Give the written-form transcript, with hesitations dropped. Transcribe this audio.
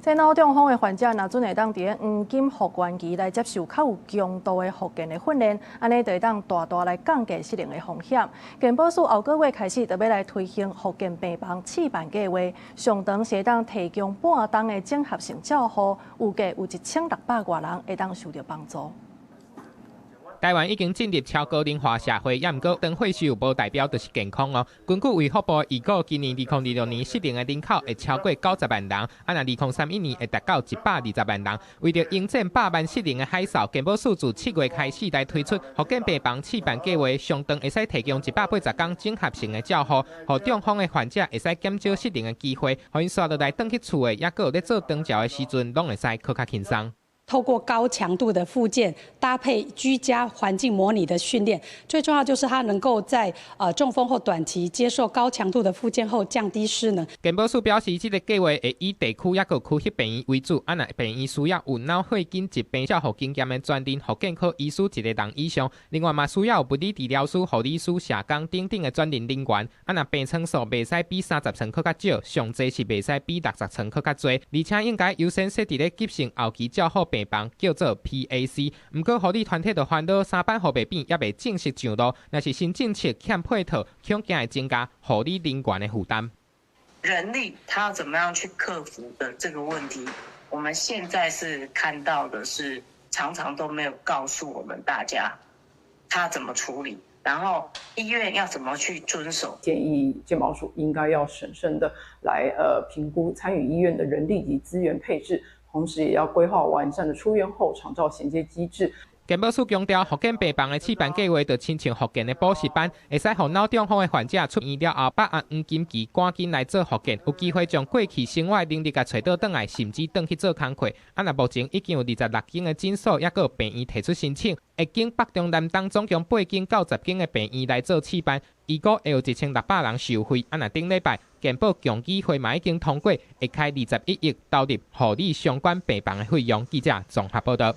這腦中風的患者，若準會當佇咧黃金復原期來接受較有強度的復健的訓練，按呢就會當大大來降低失能的風險。健保署後個月開始，就欲來推行復健病房試辦計劃，上長是會當提供半冬的整合性照護，預計有1600外人會當受著幫助。台灣已經進入超高齡化社會，也毋過長歲數無代表就是健康哦。根據衛福部預估，今年2026年失能的人口會超過90萬人，啊，若2031年會達到120萬人。為著迎戰百萬失能的海嘯，健保署自7月開始來推出復健病房試辦計劃，上長會使提供180天整合性的照護，予中風的患者會使減少失能的機會，予𪜶紲落來轉去厝的，抑閣有咧做長照的時陣，攏會使閣較輕鬆。透過高強度的復健，搭配居家環境模擬的訓練，最重要就是它能夠在中風後短期接受高強度的復健後降低失能。健保署表示，這个計劃會以地區抑閣區域病院為主，啊，若病院需要有腦血管疾病照護經驗的專任復健科醫師一个人以上，另外嘛需要有物理治療師、護理師、社工等等的專任人員。啊，若病床數袂使比30床閣較少，上濟是袂使比60床閣較濟，而且應該優先設佇咧急性後期照護病房叫做 PAC，毋過護理團體就煩惱三班予袂變，猶未正式上路，若是新政策欠配套，恐驚會增加護理人員的負擔。人力他要怎麼樣去克服的這個問題，我們現在是看到的是常常都沒有告訴我們大家他怎麼處理，然後醫院要怎麼去遵守。建議健保署應該要審慎的來評估參與醫院的人力及資源配置。同時，也要規劃完善的出院後長照銜接機制。健保署強調，復健病房的試辦計劃，就親像復健的補習班，會使予腦中風的患者出院了後，把握黃金期，趕緊來做復健，有機會將過去生活能力共揣倒轉來，甚至轉去做工課。啊，若目前已經有26間的診所，抑閣有病院提出申請，會經北中南東總共8間到10間的病院來做試辦，預估會有1600人受惠。啊，若頂禮拜健保共議會嘛已經通過，會開21億投入護理相關病房的費用。記者綜合報導。